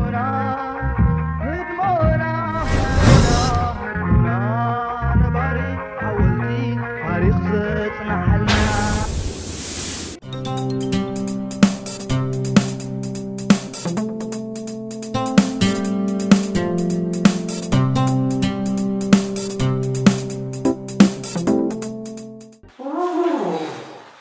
ህድሞና፣ ህድሞና፣ ህድሞና፣ ነባሪ ሓወልቲ ታሪኽ ዘጽንሓልና።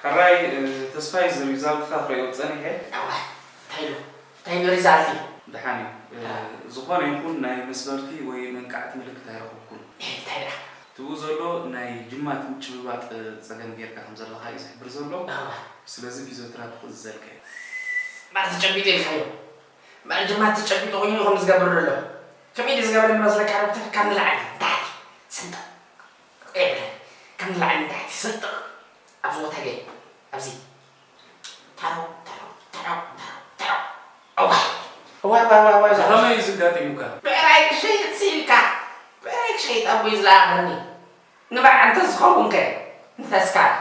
ሕራይ፣ እ፣ ተስፋይ፣ እዚ ሪዛልትኻ ክርእዮ ጸኒሐ። እዋይ፣ እንታይ ኢሉ? እንታይ ኢሉ ሪዛልቲ? ደሓን እዩ። እ፣ አ። ዝኾነ ይኹን ናይ መስበርቲ ወይ መንቃዕቲ ምልክት ኣይረኸብኩን። እ፣ እንታይ ደኣ? ትብኡ ዘሎ ናይ ጅማት ምጭብባጥ፣ እ፣ ጸገም ጌርካ ከም ዘለኻ እዩ ዝሕብር ዘሎ። እዋ። ስለዚ ፊዚዮቴራፒ ክእዝዘልካ እዩ። ማለት ተጨቢጡ ኢልካዮ? ማለት ጅማት ተጨቢጡ ኮይኑ ከም ዝገብር ዘሎ። ከመይ ድዩ ዝገብር መስለካ ዶክተር? ካብ ንላዕሊ ንታሕቲ ስንጥቕ። ኤብለ፣ ከም ንላዕሊ ንታሕቲ ስንጥቕ። ኣብዚ ቦታ ገይ፣ ኣብዚ። ተረው፣ ተረው፣ ተረው፣ ተረው፣ ተረው። እዋይ። እዋይ፣ እዋይ፣ እዋይ፣ እዋይ፣ እዛ ከመይ እዩ ዝጋጢሙካ? ብዕራይ ክሸይጥ ሲልካ፣ ብዕራይ ክሸይጥ ኣቦይ ዝለኣኸኒ። ንመርዓ እንተ ዝኸውን ከ? ንተስካር።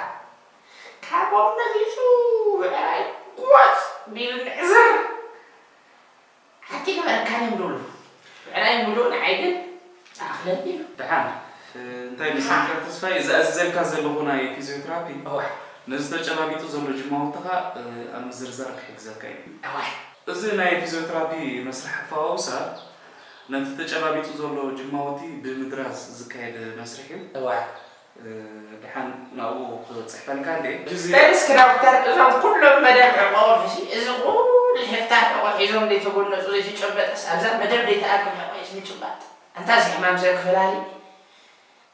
ካብኦም ነጊሱ ብዕራይ ጎጽ ቢሉ ንዕዝር። ሓንቲ ገበረካኒ እንድሉ። ብዕራይ ምሉእ ንዓይ ግን ኣኽለኒ ኢሉ። ደሓን፣ እ፣ እንታይ መሲልካ ተስፋይ፣ እዚ ኣዚዘልካ ዘለኹ ናይ ፊዚዮቴራፒ፣ እዋ። ነዚ ተጨባቢጡ ዘሎ ጅማውትኻ፣ እ፣ ኣብ ምዝርዛር ክሕግዘካ እዩ። እዋ። እዚ ናይ ፊዚዮቴራፒ መስርሕ ኣፈዋውሳ፣ ነቲ ተጨባቢጡ ዘሎ ጅማውቲ ብምድራዝ ዝካየድ መስርሕ እዩ። እዋ። እ፣ ደሓን ናብኡ ክጽሕፈልካ እንዴ? ግዜ በል እስኪ ዶክተር፣ እዞም ኩሎም መደብ ሕቆ ሕዚ፣ እዚ ኩሉ ሄክታር ሕቆ ሒዞም ዘይተጎነጹ ዘይተጨበጠስ፣ ኣብዛ መደብ ዘይተኣክል ሕቆ ሒዝ ምጭባጥ። ኣንታ እዚ ሕማም ሰብ ክፈላሊ።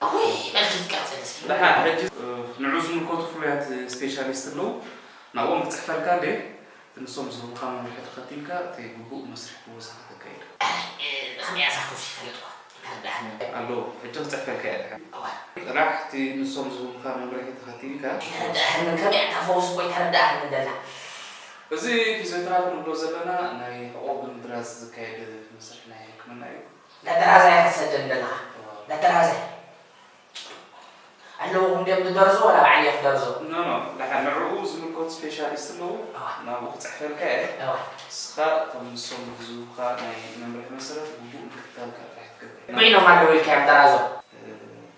እውይ፣ በል ክትቀጽል እስኪ። ደሓን፣ ሕጂ፣ እ፣ ንዑ ዝምልከቱ ፍሉያት ስፔሻሊስት ኣለዉ። ናብኦም ክጽሕፈልካ እንዴ? እቲ ንሶም ዝህቡኻ መምርሒ ተኸቲልካ፣ እቲ ግቡእ መስርሕ ፍወሳ ከተካይድ። ኣይ፣ እ፣ ከመይ እያ እዛ ፈውሲ ይፈልጥዋ? ኣይተረድኣንን። ኣሎ፣ ሕጂ ክጽሕፈልካ እየ ድሓር። እዋ። ጥራሕ እቲ ንሶም ዝህቡኻ መምርሒ ተኸቲልካ። ኣይተረድኣንን፣ ከመይ እያ እታ ፈውሲ እኮ ኣይተረድኣንን ደላ። እዚ ፊዚዮቴራፒ ንብሎ ዘለና ናይ ሕቖ ብምድራዝ ዝካየድ መስርሕ ናይ ሕክምና እዩ። እንዳተራዛይ ክትሰደኒ ደለኻ። እዋ። እንዳተራዛይ። ኣለዉ እንድዮም ዝደርዞ ዋላ ባዕለይ ክደርዞ? ኖ፣ ኖ፣ ደሓን ንዕኡ ዝምልከቱ ስፔሻሊስት ኣለዉ። እዋ። ናብኡ ክጽሕፈልካ እየ። እዋ። ንስኻ እቶም ንሶም ዝህቡኻ ናይ መምርሒ መሰረት ግቡእ ምክትታልካ ጥራሕ ትገብር። በይኖም ኣለዉ ኢልካዮም ደራዞ? እ፣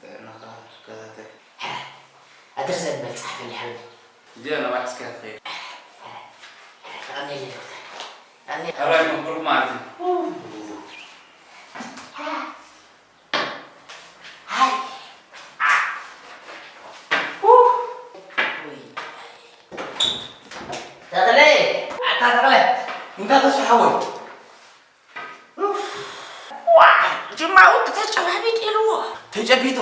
ጥዕናኻ ከታተል። ሕረ፣ ኣድርዘኒ በል ጸሓፈለይ ሓወይ። እዚኣ ናባይ ሒዝካያ ትኸይድ። ሕረ፣ ሕረ፣ ተቐንየለይ ዶክተር። ተቐንየ-፣ ሕራይ ምብሩኽ ማለት እዩ። ሃይ። ኡ። ተኽለ፣ ኣታ ተኽለ። እንታይ ተስፋ ሓወይ? ዋይ፣ ጅማኡ ተጨባቢጥ ኢልዎ። ተጨቢጡ?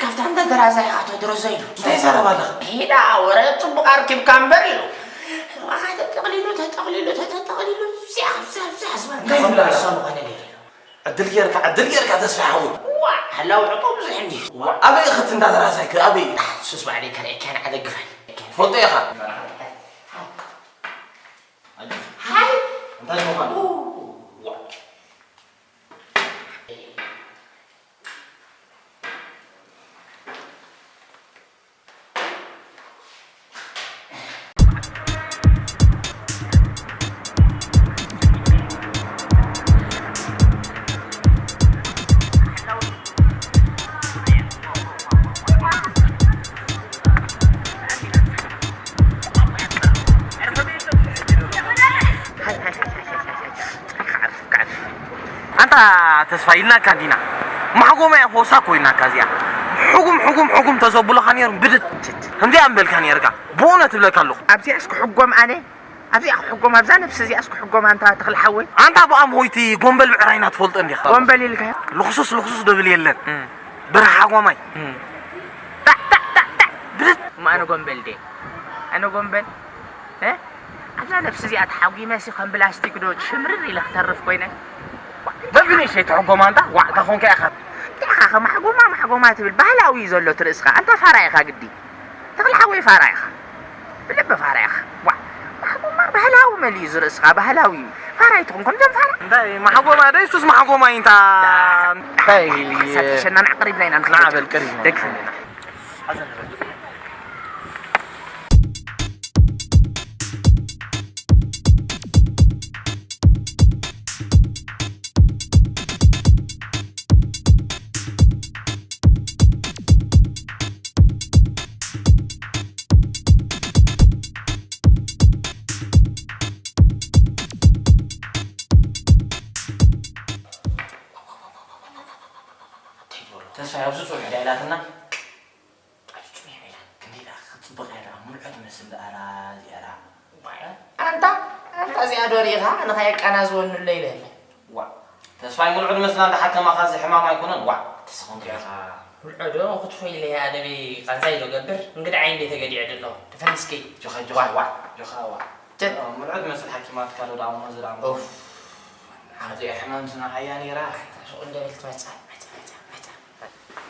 ካብታ እንዳ ደራዛ ኢኻ ተድረዞ ኢሉ። እንታይ ይዛረብ ኣለኻ? ሄዳ ወረ ጽቡቕ ኣርኪብካ እምበር ኢሉ። ዋኻ ተጠቕሊሉ፣ ተጠቕሊሉ፣ ተጠቕሊሉ፣ ዚያ፣ ዚያ፣ ዚያ ዝበል እንታይ ይብላ? ሰሙ ኾነ ነይሩ ኢሉ። ዕድል ጌርካ፣ ዕድል ጌርካ ተስፋ ሓወይ። ዋ፣ ህላው ዕቑ ብዙሕ እንዲ። ዋ፣ ኣበይ ኢኺ እቲ እንዳ ደራዛይኪ? ኣበይ? ሱስ ባዕለይ ከርእየካ ንዓ ደግፈኒ። ፈልጦ ኢኻ። ሃይ። እንታይ ምዃን? ዋ። ኣንታ ተስፋ ኢልናካ እንዲና። ማሕጎማ እያ ፈውሳ እኮ ኢልናካ እዚኣ። ሕጉም፣ ሕጉም፣ ሕጉም ተዘብሉኻ ነይሩ ብድት። ከምዚኣ እምበልካ ነይርካ። ብእውነት እብለካ ኣለኹ። ኣብዚኣስ ክሕጎም ኣነ? ኣብዚኣ ክሕጎም፣ ኣብዛ ነብሲ እዚኣስ ክሕጎም ኣንታ ተኽለ ሓወይ? ኣንታ ብኣም ሆይቲ ጎምበል ብዕራይና ትፈልጦ እንዲኻ? ጎምበል ኢልካ? ልኽሱስ፣ ልኽሱስ ደብል የለን። እም። በረኻ ጎማይ። እም። ታዕ፣ ታዕ፣ ታዕ፣ ታዕ። ብድት። እሞ ኣነ ጎምበል ድየ? ኣነ ጎምበል? እ? ኣብዛ ነብሲ እዚኣ ተሓጒመሲ ከም ብላስቲክ ዶ ሽምርር ኢለ ክተርፍ ኮይነ? በብንእሽተይ ትሕጎማ ኣንታ ዋዕ፣ እንታይ ኮንካ ኢኻ? እንታይ ኢኻ ከማሕጎማ ማሕጎማ ትብል? ባህላዊ እዩ ዘሎ እቲ ርእስኻ። ኣንታ ፋራ ኢኻ ግዲ። ተኽለ ሓወይ ፋራ ኢኻ። ብልቢ ፋራ ኢኻ። ዋዕ፣ ማሕጎማ ባህላዊ መሊኡ እዚ ርእስኻ፣ ባህላዊ እዩ። ፋራ ኣይትኹን ከምዞም ፋራ። እንታይ ማሕጎማ ደይ ሱስ ማሕጎማ እዩ እንታ። እንታይ? ሓሳብ ተሸናናዕ ቀሪብና ኢና ንኽንመጽእ። ናዕበል ቀሪብና። ደግፈኒ። ሓዘን ንበል። ላትና ኣጭጭ ኢላ ክንደይ ደኣ ክትጽብቕ እያ ደኣ፣ ምልዖ ትመስል ደኣ እዚኣ ደኣ። ኣንታ፣ ኣንታ እዚኣ ዶ ርኢኻ? ኣነ ኸኣ የቃናዝወኒ ኣሎ ኢለ ኣለ። ዋእ፣ ተስፋይ፣ ምልዑ ንመስላ እንዳ ሓከማኻ እዚ ሕማም ኣይኮነን። ዋእ፣ ተስፋ እንዲኻ። ምልዑ ዶ ክትፎ ኢለ እያ ኣደበይ ቃንዛይ ዶ ገብር? እንግዳ ዓይን ቤተ ገዲዐ ደለኹ። ተፈንስኪ። ጆኻ፣ ጆኻ፣ ዋእ፣ ዋእ። ጆኻ፣ ዋእ። ጀት። ምልዑ ትመስል ሓኪማትካ ዶ ደኣ እሞ እዚ ደኣ እሞ። ኡፍ። ሓንቲ ሕማም ዝነዓያ ነይራ። ሱቕ እንደ በልት መጻ፣ መጻ፣ መጻ፣ መጻ።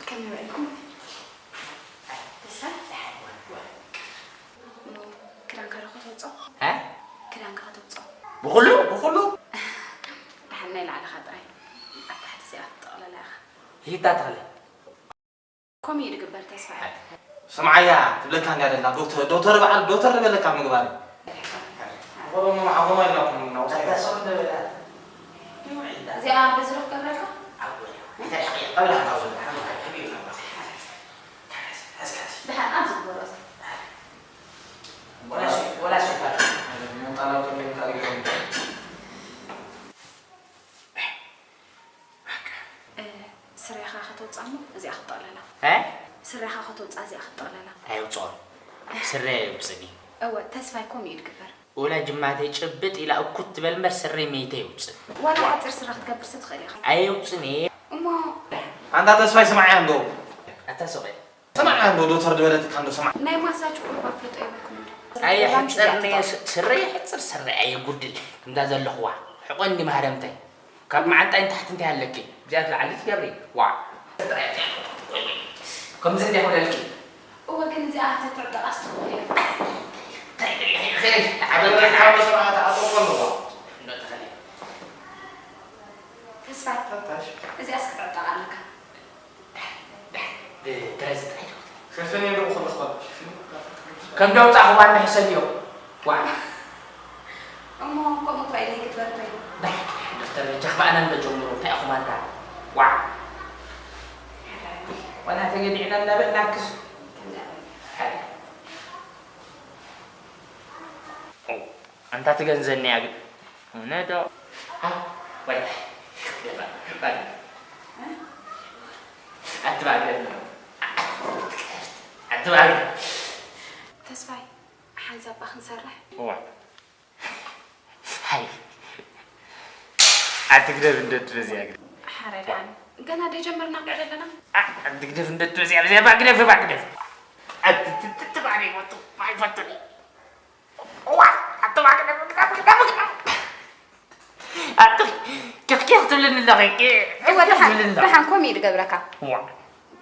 ከመይ ውዒልኩም? ተስፋ? ደሓን ዋል፣ ዋል። እሞ ክዳንካ ዶ ከተውፅኦ? እ? ክዳንካ ከተውፅኦ? ብኹሉ? ብኹሉ? ደሓን ናይ ላዕልኻ ጥራይ። ኣብ ታሕቲ እዚኣ ትጠቕለላ ኢኻ። ሂታ ተኽለ። ከምኡ እዩ ዝግበር ተስፋ። ስምዓያ ትብለካ እንድያ ደላ፣ ዶክተር፣ ዶክተር በዓል፣ ዶክተር ዝበለካ ምግባር እዩ። ቆሎ መዓጎማ ኢላኩም ናውታ። እዚኣ በዚ ዶ ክገብረልካ? ደሓን ኣብዚ ግበሮ። እ፣ ስረኻ ከተውፅኣ እሞ እዚኣ ክትጠቕለላ። እ? ስረኻ ከተውፅኣ እዚኣ ክትጠቕለላ። ኣየውፅኦን። ስረ ኣየውፅእን እዩ። እወ፣ ተስፋይ ከምኡ እዩ ዝግበር። ወላ ጅማተይ ጭብጥ ኢላ እኩት ትበል እምበር ስረይ መይተ የውፅእ። ዋላ ሓፂር ስረ ክትገብርሲ ትኽእል ኢኻ። ኣየውፅን እየ። እሞ ኣንታ ተስፋይ ስማዕያ እንዶ። ኣታ ስቕ። ስማዕ እንዶ ዶክተር ዝበለትካ እንዶ ስማዕ። ናይ ማሳጅ ቁሩብ ኣፍልጦ የብልኩምን ዶ? ኣየሕፅርን እየ፣ ስ-፣ ስረይ የሕፅር፣ ስረይ ኣየጉድል። ከምዛ ዘለኽዋ። ሕቆ እንዲ ማህረምተይ። ካብ መዓንጣይ ንታሕቲ እንታይ ኣለኪ? እዚኣ ትለዓሊ ትገብሪ። ዋዕ። ከምዚ እንዲያ ክብለልኪ። እወ፣ ግን እዚኣ ተትዕጠቓስ ትኽእሊ እያ። እንታይ ደሊኺ? ኸይድ፣ ዓበለልካ መስዋዕቲ ኣጥርቆ ኣለዋ። እንዶ ተኸሊ። ተስፋይ፣ ታታሽ። እዚኣስ ክትዕጠቓ ኣለካ። ብጥረ ዝጥረ ዶ? ሸፈን የለዎ ከለኹ ሸፈን። ከም ዳውፃ ክዋን ሕሰብ እዮም። ዋዕ። እሞ ከምኡ እንታይ ኢለ ይግበር ኮይኑ? ዳሕ፣ ዶክተር በጃኽ ብኣና እንዶ ጀምሩ፣ እንታይ ኢኹም ኣንታ? ዋዕ። ዋና ተገዲዕና እናበልናክስ። ሓይ። ኣንታ ትገንዘኒ እያ ግን። እውነት ዶ? አ፣ ወይ። ባግ-፣ ባግ-፣ ኣቲ ባግ-፣ ኣቲ ባግ-፣ ተስፋይ፣ ሓንሳብ እባ ክንሰርሕ። እዋ። ሃይ። ኣቲ ግደፍ እንደ ትበዝያ ግደፍ። ሓረ ደሓን። ገና ደይጀመርና እኮ ዘለና። ኣ-፣ ኣቲ ግደፍ እንደ ትበዝያ፣ በዝያ ባግ-፣ ግደፍ፣ ባግ-፣ ግደፍ። ኣቲ ት-፣ ት-፣ ት-፣ ባዕለይ ይፈቱ፣ ኣይፈቱን። እዋ፣ ኣቲ ባግ-፣ ግደፍ፣ ግደፍ፣ ግደፍ፣ ግደፍ። ኣቲ ኪኽ ኪኽ ትብልኒ ኣለኺ። እወ፣ ኪኽ ደሓን፣ ትብልኒ ኣለኺ። ደሓን ከምኡ እዩ ዝገብረካ። እዋ።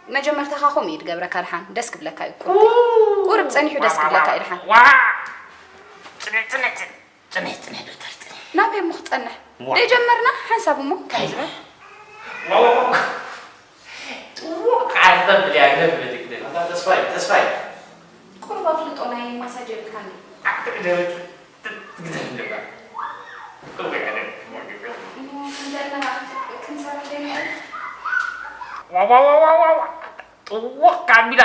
መጀመርታኻ ከምኡ እዩ ዝገብረካ፣ ደሓን ደስ ክብለካ እዩ። ቁርብ፣ ቁርብ ጸኒሑ ደስ ክብለካ እዩ፣ ደሓን። ዋ! ጽንሕ፣ ጽንሕ፣ ጽንሕ፣ ጽንሕ፣ ጽንሕ፣ ዶክተር፣ ጽንሕ። ናበይ እሞ ክጸንሕ? ዋ! ደይጀመርና ሓንሳብ እሞ። እንታይ ዝበል? ዋ፣ ዋ፣ ዋ። ጥዉቕ ዓርጠ ብልያ ግደፍ በልክ፣ ግደፍ። ኣታ ተስፋይ፣ ተስፋይ። ቁሩብ ኣፍልጦ ናይ ማሳጅ የብልካን ድዩ? ኣታ ግደፍ። ትግደፍ እንደ ባል። እወ፣ ያለ እሞ ግደፍ። እሞ ክንደና ክንሰርሕ ዘይንኽእል? ዋ፣ ዋ፣ ዋ፣ ዋ፣ ዋ፣ ዋ። ጥውቕ ኣቢላ።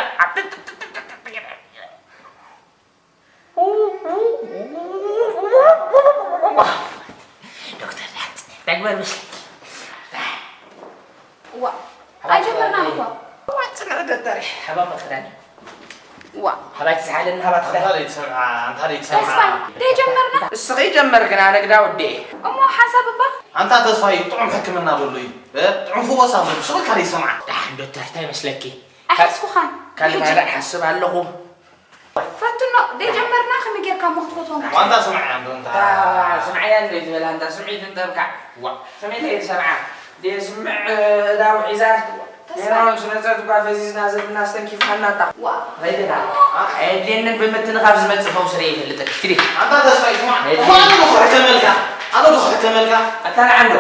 ዶክተር ዳንስ፣ እንታይ ግበር መስለኪ? ዋ፣ ኣይጀመርናን እኮ። ዋ፣ ጽንዕ ዶክተር፣ ሓባ መኽዳን። ዋ። ሓባይ ትዝሓለኒ፣ ሓባ ትኽዳን። ኣንታ ደይትሰምዓ፣ ኣንታ ደይትሰምዓ። ተስፋይ፣ ደይጀመርና? እስኺ ጀመርክና፣ ንግዳ ውዴ። እሞ ሓንሳብ እባ? ኣንታ ተስፋይ፣ ጥዑም ሕክምና ዘሎ እዩ። እ፣ ጥዑም ፍወሳ ኣሎ። ስቕ ኢልካ ደይትሰምዓ። ደሓን ዶክተር፣ እንታይ መስለኪ? ኣይሓስኩኻን። ካልእ ብሕጂ። ካልእ ሓስብ ኣለኹ። ፈትኖ፣ ደይጀመርና ከመይ ጌርካ እሞ ክትፈትዎም? ዋንታ ስምዓያ እንዶ እንታ። ኣታ ስምዓያ እንዶ ይትበላ፣ እንታ ስምዒት እንተብካ። ዋ። ከመይ ኢለ እየ ዝሰምዓ? ደየስምዕ፣ እ፣ እዳው ሒዛ። ተስፋ። ኔሮም ስነፀት እኳ ፈዚዝና ዘለና ኣስተንኪፍካና እንታ። ዋ። ኸይድና። ኣየድልየንን ብምትንኻፍ ዝመፅእ ፈውሲ ርኤ ይፈልጥን። ኪዲ። ኣንታ ተስፋ ይስማዕ። ኸይድ። እሞ ኣነ ዶ ክሕከመልካ? ኣነ ዶ ክሕከመልካ? ኣታ ንዓ እንዶ።